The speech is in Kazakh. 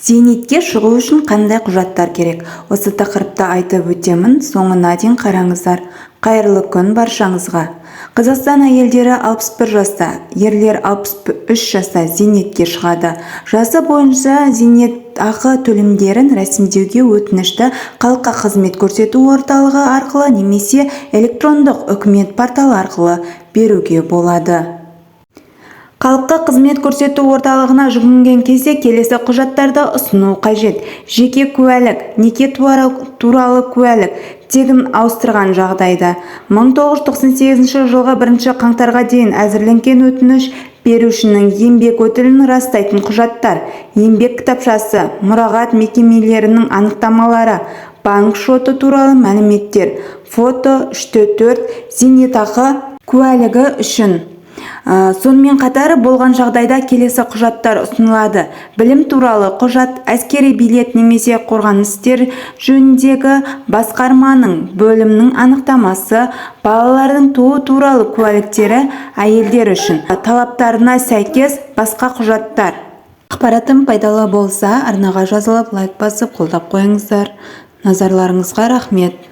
Зейнетке шығу үшін қандай құжаттар керек? Осы тақырыпта айтып өтемін, соңына дейін қараңыздар. Қайырлы күн баршаңызға! Қазақстан әйелдері 61 жаста, ерлер 63 жаста зейнетке шығады. Жасы бойынша зейнетақы төлемдерін рәсімдеуге өтінішті халыққа қызмет көрсету орталығы арқылы немесе электрондық үкімет порталы арқылы беруге болады. Халыққа қызмет көрсету орталығына жүгінген кезде келесі құжаттарды ұсыну қажет: жеке куәлік, неке туралы куәлік, тегін ауыстырған жағдайда 1998 жылғы 1 қаңтарға дейін әзірленген өтініш берушінің еңбек өтілін растайтын құжаттар, еңбек кітапшасы, мұрағат мекемелерінің анықтамалары, банк шоты туралы мәліметтер, фото 3-4 зейнетақы куәлігі үшін. Сонымен қатар, болған жағдайда келесі құжаттар ұсынылады: білім туралы құжат, әскери билет немесе қорғаныс істері жөніндегі басқарманың бөлімінің анықтамасы, балалардың туу туралы куәліктері, әйелдер үшін талаптарына сәйкес басқа құжаттар. Ақпаратым пайдалы болса, арнаға жазылып, лайк басып, қолдап қойыңыздар. Назарларыңызға рахмет.